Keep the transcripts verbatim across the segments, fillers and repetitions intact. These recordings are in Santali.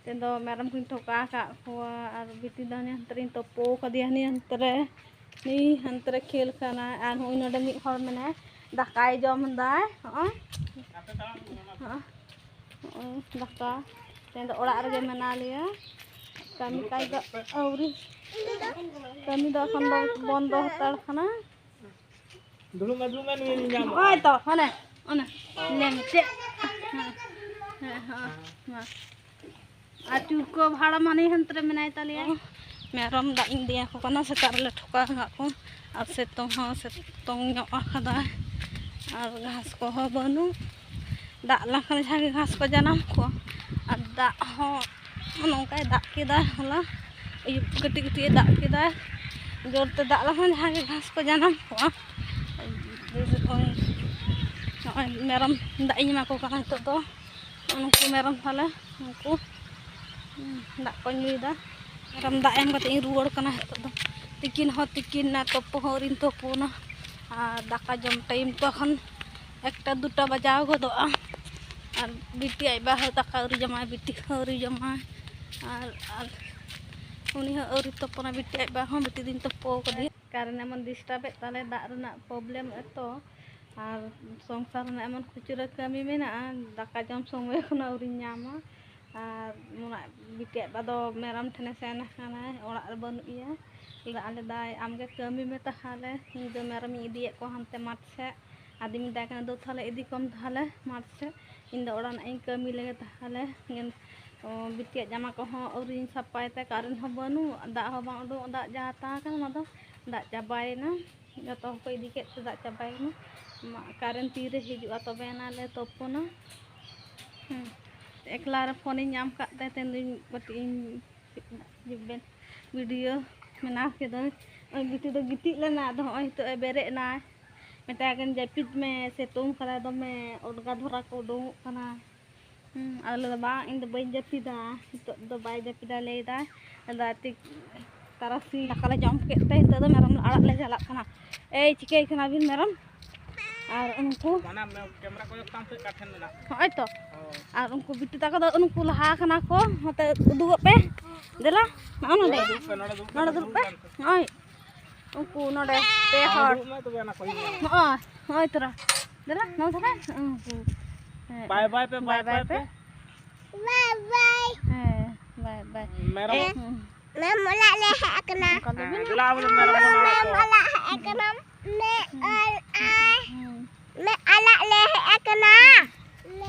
ᱛᱮᱦᱮᱧ ᱫᱚ ᱢᱮᱨᱚᱢ ᱠᱚᱧ ᱴᱷᱚᱠᱟ ᱟᱠᱟᱫ ᱠᱚᱣᱟ᱾ ᱟᱨ ᱵᱤᱴᱤ ᱫᱚ ᱦᱟᱱᱮ ᱦᱟᱱᱛᱮ ᱨᱮᱧ ᱛᱳᱯᱳ ᱠᱟᱫᱮᱭᱟ, ᱦᱟᱱᱮ ᱦᱟᱱᱛᱮ ᱨᱮ, ᱱᱤ ᱦᱟᱱᱛᱮ ᱨᱮ ᱠᱷᱮᱞ ᱠᱟᱱᱟᱭ᱾ ᱟᱨ ᱱᱚᱜᱼᱚᱭ ᱱᱚᱰᱮ ᱢᱤᱫ ᱦᱚᱲ ᱢᱮᱱᱟᱭ, ᱫᱟᱠᱟᱭ ᱡᱚᱢ ᱫᱟᱭ᱾ ᱦᱚᱸᱜᱼᱚᱭ, ᱦᱚᱸᱜᱼᱚᱭ, ᱦᱚᱸᱜᱼᱚᱭ ᱫᱟᱠᱟ᱾ ᱛᱮᱦᱮᱧ ᱫᱚ ᱚᱲᱟᱜ ᱨᱮᱜᱮ ᱢᱮᱱᱟᱭ ᱞᱮᱭᱟ, ᱠᱟᱹᱢᱤ ᱠᱟᱡᱽ ᱫᱚ ᱟᱹᱣᱨᱤ, ᱠᱟᱹᱢᱤ ᱫᱚ ᱮᱠᱷᱚᱱ ᱫᱚ ᱵᱚᱱᱫᱚ ᱦᱟᱛᱟᱲ ᱠᱟᱱᱟ᱾ ᱫᱩᱲᱩᱵ ᱢᱮ, ᱫᱩᱲᱩᱵ ᱢᱮ, ᱱᱩᱭ ᱧᱟᱢ ᱱᱚᱜᱼᱚᱭ ᱛᱚ, ᱦᱟᱱᱮ, ᱚᱱᱮ, ᱞᱟᱹᱭ ᱢᱮ ᱪᱮᱫ? ᱦᱮᱸ, ᱦᱮᱸ, ᱦᱮᱸ, ᱦᱮᱸ᱾ ᱟᱨ ᱪᱩᱨᱠᱚ ᱵᱷᱟᱲᱟ ᱢᱟᱱᱮ ᱦᱟᱱᱛᱮ ᱨᱮ ᱢᱮᱱᱟᱭ ᱛᱟᱞᱮᱭᱟ᱾ ᱢᱮᱨᱚᱢ ᱫᱟᱜ ᱤᱧ ᱤᱫᱤᱭᱟᱠᱚ ᱠᱟᱱᱟ, ᱥᱮᱛᱟᱜ ᱨᱮᱞᱮ ᱴᱷᱚᱠᱟᱣ ᱟᱠᱟᱫ ᱠᱚ᱾ ᱟᱨ ᱥᱤᱛᱩᱝ ᱦᱚᱸ ᱥᱤᱛᱩᱝ ᱧᱚᱜ ᱟᱠᱟᱫᱟᱭ᱾ ᱟᱨ ᱜᱷᱟᱥ ᱠᱚᱦᱚᱸ ᱵᱟᱹᱱᱩᱜ᱾ ᱫᱟᱜ ᱞᱮᱱᱠᱷᱟᱱ ᱡᱟᱦᱟᱸ ᱜᱮ ᱜᱷᱟᱥ ᱠᱚ ᱡᱟᱱᱟᱢ ᱠᱚᱜᱼᱟ᱾ ᱟᱨ ᱫᱟᱜ ᱦᱚᱸ ᱱᱚᱝᱠᱟᱭ ᱫᱟᱜ ᱠᱮᱫᱟ ᱦᱚᱞᱟ᱾ ᱟᱹᱭᱩᱵ ᱠᱟᱹᱴᱤᱡ ᱠᱟᱹᱴᱤᱡ ᱮ ᱫᱟᱜ ᱠᱮᱫᱟ᱾ ᱡᱳᱨᱛᱮ ᱫᱟᱜ ᱞᱮᱠᱷᱟᱱ ᱡᱟᱦᱟᱸ ᱜᱮ ᱜᱷᱟᱥ ᱠᱚ ᱡᱟᱱᱟᱢ ᱠᱚᱜᱼᱟ᱾ ᱱᱚᱜᱼᱚᱭ, ᱱᱚᱜᱼᱚᱭ ᱢᱮᱨᱚᱢ ᱫᱟᱜ ᱤᱧ ᱮᱢᱟ ᱠᱚ ᱠᱟᱱᱟ ᱱᱤᱛᱚᱜ ᱫᱚ᱾ ᱩᱱᱠᱩ ᱢᱮᱨᱚᱢ ᱛᱟᱞᱮ, ᱩᱱᱠᱩ, ᱦᱩᱸ, ᱫᱟᱜ ᱠᱚ ᱧᱩᱭᱮᱫᱟ᱾ ᱢᱮᱨᱚᱢ ᱫᱟᱜ ᱮᱢ ᱠᱟᱛᱮ ᱤᱧ ᱨᱩᱣᱟᱹᱲ ᱠᱟᱱᱟ ᱱᱤᱛᱚᱜ ᱫᱚ᱾ ᱛᱤᱠᱤᱱ ᱦᱚᱸ ᱛᱤᱠᱤᱱ ᱱᱟ, ᱛᱳᱯᱳ ᱦᱚᱸ ᱟᱹᱣᱨᱤᱧ ᱛᱳᱯᱳᱱᱟ᱾ ᱟᱨ ᱫᱟᱠᱟ ᱡᱚᱢ ᱴᱟᱭᱤᱢ ᱛᱚᱠᱷᱚᱱ ᱮᱠᱴᱟ ᱫᱩᱴᱟ ᱵᱟᱡᱟᱣ ᱜᱚᱫᱚᱜᱼᱟ᱾ ᱟᱨ ᱵᱤᱴᱤ ᱟᱡ ᱵᱟ ᱦᱚᱸ ᱫᱟᱠᱟ ᱟᱹᱣᱨᱤ ᱡᱚᱢᱟᱭ, ᱵᱤᱴᱤ ᱦᱚᱸ ᱟᱹᱣᱨᱤ ᱡᱚᱢᱟᱭ᱾ ᱟᱨ, ᱟᱨ ᱩᱱᱤ ᱦᱚᱸ ᱟᱹᱣᱨᱤ ᱛᱳᱯᱳᱱᱟ, ᱵᱤᱴᱤ ᱟᱡ ᱵᱟ ᱦᱚᱸ᱾ ᱵᱤᱴᱤ ᱫᱩᱧ ᱛᱳᱯᱳ ᱠᱟᱫᱮᱭᱟ᱾ ᱠᱟᱨᱮᱱ ᱮᱢᱚᱱ ᱰᱤᱥᱴᱟᱵᱮᱫ ᱛᱟᱞᱮ, ᱫᱟᱜ ᱨᱮᱱᱟᱜ ᱯᱨᱚᱵᱞᱮᱢ ᱮᱛᱚ, ᱟᱨ ᱥᱚᱝᱥᱟᱨ ᱨᱮᱱᱟᱜ ᱮᱢᱚᱱ ᱠᱷᱩᱪᱨᱟᱹ ᱠᱟᱹᱢᱤ ᱢᱮᱱᱟᱜᱼᱟ, ᱫᱟᱠᱟ ᱡᱚᱢ ᱥᱚᱢᱚᱭ ᱮᱠᱷᱚᱱᱳ ᱟᱹᱣᱨᱤᱧ ᱧᱟᱢᱟ᱾ ᱟᱨ ᱚᱱᱟ ᱵᱤᱴᱤ ᱟᱡ ᱵᱟ ᱫᱚ ᱢᱮᱨᱚᱢ ᱴᱷᱮᱱᱮ ᱥᱮᱱ ᱟᱠᱟᱱᱟᱭ, ᱚᱲᱟᱜ ᱨᱮ ᱵᱟᱹᱱᱩᱜ ᱮᱭᱟ᱾ ᱟᱫᱚ ᱟᱞᱮ ᱫᱟᱭ, "ᱟᱢᱜᱮ ᱠᱟᱹᱢᱤ ᱢᱮ ᱛᱟᱦᱚᱞᱮ, ᱤᱧ ᱫᱚ ᱢᱮᱨᱚᱢᱤᱧ ᱤᱫᱤᱭᱮᱫ ᱠᱚᱣᱟ ᱦᱟᱱᱛᱮ ᱢᱟᱴᱷ ᱥᱮᱫ", ᱟᱫᱚᱧ ᱢᱮᱛᱟᱭ ᱠᱟᱱᱟ, "ᱫᱩ ᱛᱟᱦᱚᱞᱮ ᱤᱫᱤ ᱠᱚᱢ ᱛᱟᱦᱚᱞᱮ ᱢᱟᱴᱷ ᱥᱮᱫ, ᱤᱧ ᱫᱚ ᱚᱲᱟᱜ ᱨᱮᱱᱟᱜ ᱤᱧ ᱠᱟᱹᱢᱤ ᱞᱮᱜᱮ ᱛᱟᱦᱚᱞᱮ᱾" ᱚ, ᱵᱤᱴᱤᱭᱟᱜ ᱡᱟᱢᱟ ᱠᱚᱦᱚᱸ ᱟᱹᱣᱨᱤᱧ ᱥᱟᱯᱷᱟᱭ ᱛᱮ, ᱠᱟᱨᱮᱱᱴ ᱦᱚᱸ ᱵᱟᱹᱱᱩᱜ, ᱫᱟᱜ ᱦᱚᱸ ᱵᱟᱝ ᱩᱰᱩᱠᱚᱜ, ᱫᱟᱜ ᱡᱟ ᱦᱟᱛᱟᱣ ᱠᱟᱱᱟ ᱚᱱᱟ ᱫᱚ ᱫᱟᱜ ᱪᱟᱵᱟᱭᱮᱱᱟ᱾ ᱡᱚᱛᱚ ᱦᱚᱸᱠᱚ ᱤᱫᱤ ᱠᱮᱫ ᱛᱮ ᱫᱟᱜ ᱪᱟᱵᱟᱭᱮᱱᱟ᱾ ᱢᱟ, ᱠᱟᱨᱮᱱᱴ ᱛᱤᱨᱮ ᱦᱤᱡᱩᱜᱼᱟ ᱛᱚᱵᱮ ᱟᱱᱟ ᱞᱮ ᱛᱳᱯᱳᱱᱟ᱾ ᱦᱩᱸ᱾ ᱮᱠᱞᱟ ᱨᱮ ᱯᱷᱳᱱᱤᱧ ᱧᱟᱢ ᱠᱟᱫ ᱛᱟᱭ ᱛᱮ, ᱤᱧ ᱫᱩᱧ ᱠᱟᱹᱴᱤᱡ ᱤᱧ ᱵᱷᱤᱰᱤᱭᱳ ᱵᱮᱱᱟᱣ ᱠᱮᱫᱟᱹᱧ᱾ ᱱᱚᱜᱼᱚᱭ ᱵᱤᱴᱤ ᱫᱚ ᱜᱤᱛᱤᱡ ᱞᱮᱱᱟ, ᱟᱫᱚ ᱦᱚᱸᱜᱼᱚᱭ ᱱᱤᱛᱚᱜ ᱮ ᱵᱮᱨᱮᱫ ᱮᱱᱟᱭ᱾ ᱢᱮᱛᱟᱭ ᱠᱟᱹᱱᱟᱹᱧ, "ᱡᱟᱹᱯᱤᱫ ᱢᱮ, ᱥᱤᱛᱩᱝ ᱠᱟᱫᱟᱭ ᱫᱚᱢᱮ, ᱩᱫᱽᱜᱟᱨ ᱫᱷᱚᱨᱟ ᱠᱚ ᱩᱰᱩᱝᱚᱜ ᱠᱟᱱᱟ᱾" ᱦᱩᱸ, ᱟᱫᱚ ᱞᱟᱹᱭᱫᱟ, "ᱵᱟᱝ, ᱤᱧ ᱫᱚ ᱵᱟᱹᱧ ᱡᱟᱹᱯᱤᱫᱟ, ᱱᱤᱛᱚᱜ ᱫᱚ ᱵᱟᱭ ᱡᱟᱹᱯᱤᱫᱟ", ᱞᱟᱹᱭᱫᱟᱭ᱾ ᱟᱫᱚ ᱟᱨ ᱛᱤ-, ᱛᱟᱨᱟᱥᱤᱧ ᱫᱟᱠᱟ ᱞᱮ ᱡᱚᱢ ᱠᱮᱫ ᱛᱮ ᱱᱤᱛᱚᱜ ᱫᱚ ᱢᱮᱨᱚᱢ ᱟᱲᱟᱜ ᱞᱮ ᱪᱟᱞᱟᱜ ᱠᱟᱱᱟ᱾ ᱮᱭ, ᱪᱤᱠᱟᱹᱭ ᱠᱟᱱᱟ ᱵᱤᱱ ᱢᱮᱨᱚᱢ? ᱟᱨ ᱩᱱᱠᱩ ᱢᱟᱱᱮ ᱢᱮ-, ᱠᱮᱢᱨᱟ ᱠᱚ ᱚᱠᱟ ᱥᱮᱫ ᱚᱠᱟ ᱴᱷᱮᱱ ᱢᱮᱱᱟᱜ? ᱦᱚᱸᱜᱼᱚᱭ ᱛᱚ᱾ ᱦᱳᱭ᱾ ᱟᱨ ᱩᱱᱠᱩ ᱵᱤᱴᱤ ᱛᱟᱠᱚ ᱫᱚ ᱩᱱᱠᱩ ᱞᱟᱦᱟ ᱠᱟᱱᱟ ᱠᱚ, ᱱᱚᱛᱮ ᱩᱫᱩᱜᱚᱜ ᱯᱮ᱾ ᱫᱮᱞᱟ, ᱱᱚᱜᱼᱚ ᱱᱚᱰᱮ᱾ ᱱᱚᱰᱮ ᱫᱩᱲᱩᱵ ᱯᱮ, ᱱᱚᱰᱮ ᱫᱩᱲᱩᱵ ᱯᱮ, ᱱᱚᱰᱮ ᱫᱩᱲᱩᱵ ᱯᱮ᱾ ᱱᱚᱜᱼᱚᱭ ᱩᱱᱠᱩ ᱱᱚᱰᱮ ᱯᱮ ᱦᱚᱲ᱾ ᱫᱩᱲᱩᱵ ᱢᱮ ᱛᱚᱵᱮ, ᱚᱱᱟ ᱠᱚ ᱤᱭᱟᱹ᱾ ᱱᱚᱜᱼᱚᱭ, ᱱᱚᱜᱼᱚᱭ ᱛᱚᱨᱟ᱾ ᱫᱮᱞᱟ, ᱱᱚᱣᱟ ᱫᱷᱟᱨᱮ᱾ ᱩᱱᱠᱩ᱾ ᱦᱮᱸ᱾ ᱵᱟᱭ ᱵᱟᱭ ᱯᱮ, ᱵᱟᱭ ᱵᱟᱭ ᱵᱟᱭ ᱯᱮ᱾ ᱯᱮ᱾ ᱵᱟᱭ ᱵᱟᱭ᱾ ᱦᱮᱸ, ᱵᱟᱭ ᱵᱟᱭ᱾ ᱢᱮᱨᱚᱢ᱾ ᱮ, ᱦᱩᱸ᱾ ᱢᱮᱢ ᱚᱲᱟᱜ ᱞᱮ ᱦᱮᱡ ᱟᱠᱟᱱᱟ᱾ ᱚᱱᱠᱟ ᱫᱚ ᱢᱮᱱᱟᱜ᱾ ᱫᱮᱞᱟ, ᱟᱵᱚ ᱫᱚ ᱢᱮᱨᱚᱢ ᱵᱚᱱ ᱟᱲᱟᱜ ᱢᱮᱢ ᱠᱚᱣᱟ᱾ ᱚᱲᱟᱜ ᱦᱮᱡ ᱟᱠᱟᱱᱟ᱾ ᱢᱮ ᱟᱨ ᱟᱭ᱾ ᱦᱩᱸ᱾ ᱢᱮ ᱟᱲᱟᱜ ᱞᱮ ᱦᱮᱡ ᱟᱠᱟᱱᱟ᱾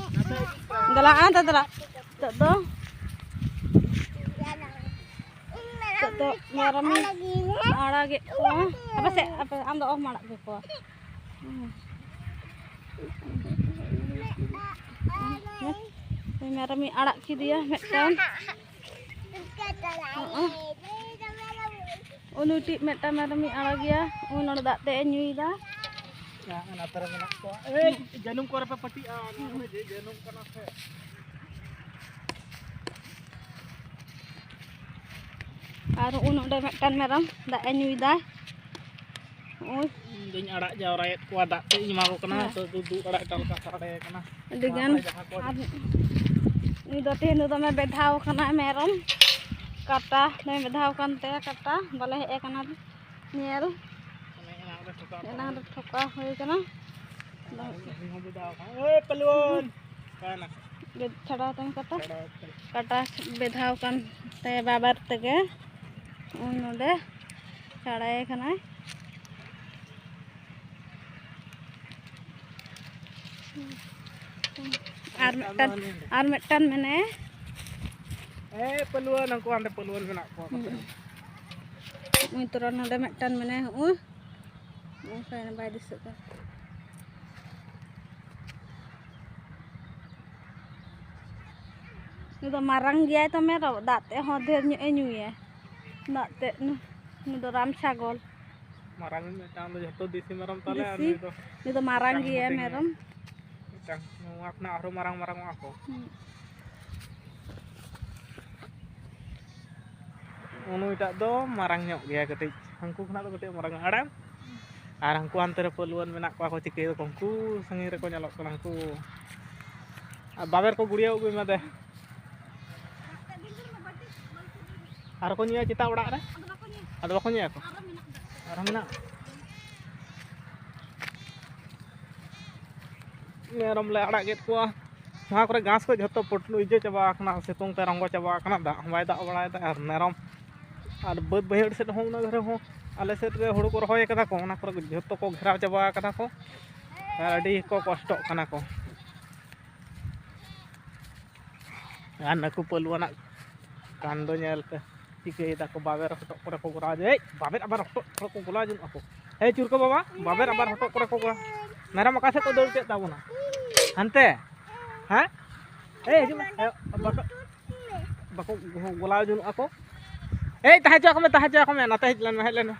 ᱫᱮᱞᱟ, ᱟᱱᱛᱮ ᱫᱮᱞᱟ᱾ ᱱᱤᱛᱚᱜ ᱫᱚ, ᱱᱤᱛᱚᱜ ᱫᱚ ᱢᱮᱨᱚᱢᱤᱧ ᱟᱲᱟᱜᱮᱫ ᱠᱚᱣᱟ᱾ ᱟᱯᱮ ᱥᱮᱫ, ᱟᱯᱮ, ᱟᱢ ᱫᱚ ᱚᱦᱚᱢ ᱟᱲᱟᱜ ᱠᱮᱠᱚᱣᱟ᱾ ᱦᱩᱸ᱾ ᱢᱮᱨᱚᱢᱤᱧ ᱟᱲᱟᱜ ᱠᱮᱫᱮᱭᱟ ᱢᱤᱫᱴᱟᱝ᱾ ᱦᱚᱸᱜᱼᱚ᱾ ᱩᱱᱤᱴᱤᱡ ᱢᱤᱫᱴᱟᱝ ᱢᱮᱨᱚᱢᱤᱧ ᱟᱲᱟᱜᱮᱭᱟ, ᱩᱱᱤ ᱱᱚᱰᱮ ᱫᱟᱜ ᱛᱮᱫ ᱮ ᱧᱩᱭᱮᱫᱟ᱾ ᱦᱮᱸ, ᱚᱱᱟ ᱛᱚᱨᱮ ᱢᱮᱱᱟᱜ ᱠᱚᱣᱟ᱾ ᱮᱭ, ᱡᱟᱹᱱᱩᱢ ᱠᱚᱨᱮ ᱯᱮ ᱯᱟᱹᱴᱤᱜᱼᱟ, ᱚᱱᱟ ᱠᱚᱨᱮ ᱡᱮ ᱡᱟᱹᱱᱩᱢ ᱠᱟᱱᱟ ᱥᱮ᱾ ᱟᱨ ᱩᱱ ᱚᱸᱰᱮ ᱢᱤᱫᱴᱟᱝ ᱢᱮᱨᱚᱢ ᱫᱟᱜ ᱮ ᱧᱩᱭᱮᱫᱟ᱾ ᱱᱚᱜᱼᱚᱭ᱾ ᱤᱧ ᱫᱚᱧ ᱟᱲᱟᱜ ᱡᱟᱣᱨᱟᱭᱮᱫ ᱠᱚᱣᱟ, ᱫᱟᱜ ᱛᱮ ᱤᱧ ᱮᱢᱟ ᱠᱚ ᱠᱟᱱᱟ᱾ ᱦᱮᱸ᱾ ᱱᱤᱛᱚᱜ ᱫᱩ ᱫᱩ ᱟᱲᱟᱜ ᱮᱴᱟᱜ ᱞᱮᱠᱟ ᱥᱟᱰᱮ ᱠᱟᱱᱟ᱾ ᱟᱹᱰᱤ ᱜᱟᱱ᱾ ᱱᱚᱣᱟ ᱠᱚᱨᱮ ᱡᱟᱦᱟᱸ ᱠᱚ ᱟᱨ ᱱᱩᱭ ᱫᱚ ᱛᱮᱦᱮᱧ ᱫᱚ ᱫᱚᱢᱮ ᱵᱮᱫᱷᱟᱣ ᱠᱟᱱᱟᱭ ᱢᱮᱨᱚᱢ, ᱠᱟᱴᱟ ᱫᱚᱢᱮ ᱵᱮᱫᱷᱟᱣ ᱠᱟᱱ ᱛᱟᱭᱟ ᱠᱟᱴᱟ, ᱵᱟᱞᱮ ᱦᱮᱡ ᱟᱠᱟᱱᱟ ᱧᱮᱞ᱾ ᱚᱱᱮ ᱮᱱᱟᱝ ᱨᱮ ᱴᱷᱚᱠᱟᱣ ᱮᱱᱟᱝ ᱨᱮ ᱴᱷᱚᱠᱟᱣ ᱦᱩᱭ ᱠᱟᱱᱟ᱾ ᱟᱨ ᱩᱱᱤ ᱦᱚᱸ ᱵᱮᱫᱷᱟᱣ ᱠᱟᱱᱟ᱾ ᱳᱭ ᱯᱟᱞᱣᱟᱱ! ᱚᱠᱟᱭᱮᱱᱟ? ᱵᱮᱫ-, ᱪᱷᱟᱲᱟᱣ ᱛᱟᱢ ᱠᱟᱴᱟ᱾ ᱪᱷᱟᱲᱟᱣ ᱛᱟᱢ᱾ ᱠᱟᱴᱟ ᱵᱮᱫᱷᱟᱣ ᱠᱟᱱ ᱛᱟᱭᱟ ᱵᱟᱵᱟᱨ ᱛᱮᱜᱮ᱾ ᱩᱱ ᱱᱚᱰᱮ ᱪᱷᱟᱲᱟᱭᱮ ᱠᱟᱱᱟᱭ᱾ ᱟᱨ ᱢᱤᱫᱴᱟᱝ, ᱟᱨ ᱢᱤᱫᱴᱟᱝ ᱢᱮᱱᱟᱭᱟ᱾ ᱦᱮᱸ, ᱯᱟᱹᱞᱣᱟᱹᱱ, ᱩᱱᱠᱩ ᱦᱟᱸᱰᱮ ᱯᱟᱹᱞᱣᱟᱹᱱ ᱢᱮᱱᱟᱜ ᱠᱚᱣᱟ᱾ ᱦᱩᱸ᱾ ᱩᱱᱤ ᱛᱚᱨᱟ ᱱᱚᱰᱮ ᱢᱤᱫᱴᱟᱝ ᱢᱮᱱᱟᱭᱟ, ᱦᱚᱸᱜᱼᱚᱭ᱾ ᱚᱠᱟᱭᱮᱱᱟ? ᱵᱟᱭ ᱫᱤᱥᱟᱹᱜ ᱠᱟᱱᱟ᱾ ᱱᱩᱭ ᱫᱚ ᱢᱟᱨᱟᱝ ᱜᱮᱭᱟᱭ ᱛᱚ ᱢᱮᱨᱚᱢ, ᱫᱟᱜ ᱛᱮᱫ ᱦᱚᱸ ᱰᱷᱮᱨ ᱧᱚᱜ ᱮ ᱧᱩᱭᱟ᱾ ᱫᱟᱜ ᱛᱮᱫ ᱱᱩ-, ᱱᱩᱭ ᱫᱚ ᱨᱟᱢ ᱪᱷᱟᱜᱚᱞ᱾ ᱢᱟᱨᱟᱝ ᱢᱤᱫᱴᱟᱝ ᱫᱚ ᱡᱷᱚᱛᱚ ᱫᱮᱥᱤ ᱢᱮᱨᱚᱢ ᱛᱟᱞᱮ, ᱟᱨ ᱫᱮᱥᱤ, ᱱᱩᱭ ᱫᱚ ᱱᱩᱭ ᱫᱚ ᱢᱟᱨᱟᱝ ᱢᱤᱫᱴᱟᱝ ᱜᱮᱭᱟᱭ ᱦᱩᱰᱤᱧ ᱢᱮᱨᱚᱢ᱾ ᱢᱤᱫᱴᱟᱝ ᱱᱚᱣᱟ ᱠᱷᱚᱱᱟᱜ ᱟᱨᱦᱚᱸ ᱢᱟᱨᱟᱝ ᱢᱟᱨᱟᱝ ᱚᱜᱼᱟ ᱠᱚ᱾ ᱦᱩᱸ᱾ ᱱᱩᱭᱴᱟᱜ ᱫᱚ ᱢᱟᱨᱟᱝ ᱧᱚᱜ ᱜᱮᱭᱟ ᱠᱟᱹᱴᱤᱡ, ᱦᱟᱹᱱᱠᱩ ᱠᱷᱚᱱᱟᱜ ᱫᱚ ᱠᱟᱹᱴᱤᱡ ᱢᱟᱨᱟᱝ ᱧᱚᱜ᱾ ᱟᱲᱟᱝ? ᱟᱨ ᱦᱟᱱᱠᱩ ᱦᱟᱱᱛᱮ ᱨᱮ ᱯᱟᱹᱞᱣᱟᱹᱱ ᱢᱮᱱᱟᱜ ᱠᱚᱣᱟ ᱠᱚ, ᱪᱤᱠᱟᱹᱭ ᱫᱟᱠᱚ ᱩᱱᱠᱩ? ᱥᱟᱺᱜᱤᱧ ᱨᱮᱠᱚ ᱧᱮᱞᱚᱜ ᱠᱟᱱᱟ ᱩᱱᱠᱩ᱾ ᱟᱨ ᱵᱟᱵᱮᱨ ᱠᱚ ᱜᱩᱲᱤᱭᱟᱹᱣ ᱟᱹᱜᱩᱭ ᱢᱮ ᱫᱮ᱾ ᱟᱨ ᱠᱚ ᱧᱩᱭᱟ ᱪᱮᱛᱟ ᱚᱲᱟᱜ ᱨᱮ? ᱟᱫᱚ ᱵᱟᱠᱚ ᱧᱩᱭᱟ ᱠᱚ? ᱟᱨᱦᱚᱸ ᱢᱮᱱᱟᱜ᱾ ᱢᱮᱨᱚᱢ ᱞᱮ ᱟᱲᱟᱜ ᱠᱮᱫ ᱠᱚᱣᱟ᱾ ᱱᱚᱣᱟ ᱠᱚᱨᱮ ᱜᱷᱟᱥ ᱠᱚ ᱡᱷᱚᱛᱚ ᱯᱩᱴ-, ᱤᱭᱟᱹ ᱪᱟᱵᱟ ᱟᱠᱟᱱᱟ, ᱥᱤᱛᱩᱝ ᱛᱮ ᱨᱚᱸᱜᱚ ᱪᱟᱵᱟ ᱟᱠᱟᱱᱟ, ᱫᱟᱜ ᱦᱚᱸ ᱵᱟᱭ ᱫᱟᱜ ᱵᱟᱲᱟᱭᱮᱫᱟ᱾ ᱟᱨ ᱢᱮᱨᱚᱢ, ᱟᱨ ᱵᱟᱹᱫᱽ ᱵᱟᱹᱭᱦᱟᱹᱲ ᱥᱮᱫ ᱦᱚᱸ ᱚᱱᱟ ᱫᱷᱟᱨᱮ ᱦᱚᱸ, ᱟᱞᱮ ᱥᱮᱫ ᱨᱮ ᱦᱩᱲᱩ ᱠᱚ ᱨᱚᱦᱚᱭ ᱠᱟᱫᱟ ᱠᱚ, ᱚᱱᱟ ᱠᱚᱨᱮ ᱡᱷᱚᱛᱚ ᱠᱚ ᱜᱷᱮᱨᱟᱣ ᱪᱟᱵᱟ ᱟᱠᱟᱫᱟ ᱠᱚ᱾ ᱟᱨ ᱟᱹᱰᱤ ᱠᱚ ᱠᱚᱥᱴᱚᱜ ᱠᱟᱱᱟ ᱠᱚ᱾ ᱟᱨ ᱱᱟᱹᱠᱩ ᱯᱟᱹᱞᱣᱟᱱᱟᱜ ᱠᱟᱱᱰᱚ ᱧᱮᱞ ᱯᱮ, ᱪᱤᱠᱟᱹᱭ ᱫᱟᱠᱚ, ᱵᱟᱵᱮᱨ ᱦᱚᱴᱚᱜ ᱠᱚᱨᱮ ᱠᱚ ᱜᱚᱨᱟᱣ ᱡᱮ, ᱮᱭ, ᱵᱟᱵᱮᱨ ᱟᱵᱟᱨ ᱦᱚᱴᱚᱜ ᱠᱚᱨᱮ ᱠᱚ ᱜᱚᱞᱟᱣ ᱡᱚᱱᱚᱜ ᱟᱠᱚ᱾ ᱮᱭ, ᱪᱩᱨᱠᱟᱹ ᱵᱟᱵᱟ, ᱵᱟᱵᱮᱨ ᱟᱵᱟᱨ ᱦᱚᱴᱚᱜ ᱠᱚᱨᱮ ᱠᱚ ᱜᱚᱞᱟᱣ᱾ ᱢᱮᱨᱚᱢ ᱚᱠᱟ ᱥᱮᱫ ᱠᱚ ᱫᱟᱹᱲ ᱠᱮᱫ ᱛᱟᱵᱚᱱᱟ? ᱦᱟᱱᱛᱮ? ᱦᱮᱸ? ᱮᱭ, ᱦᱤᱡᱩᱜ ᱢᱮ᱾ ᱮ, ᱵᱟᱠᱚ, ᱵᱟᱠᱚ ᱜᱚᱞᱟᱣ ᱡᱚᱱᱚᱜ ᱟᱠᱚ᱾ ᱮᱭ, ᱛᱟᱦᱮᱸ ᱦᱚᱪᱚ ᱟᱠᱚ ᱢᱮ, ᱛᱟᱦᱮᱸ ᱦᱚᱪᱚ ᱟᱠᱚ ᱢᱮ, ᱱᱚᱛᱮ ᱦᱮᱡ ᱞᱮᱱ ᱢᱮ, ᱦᱮᱡ ᱞᱮᱱ ᱢᱮ᱾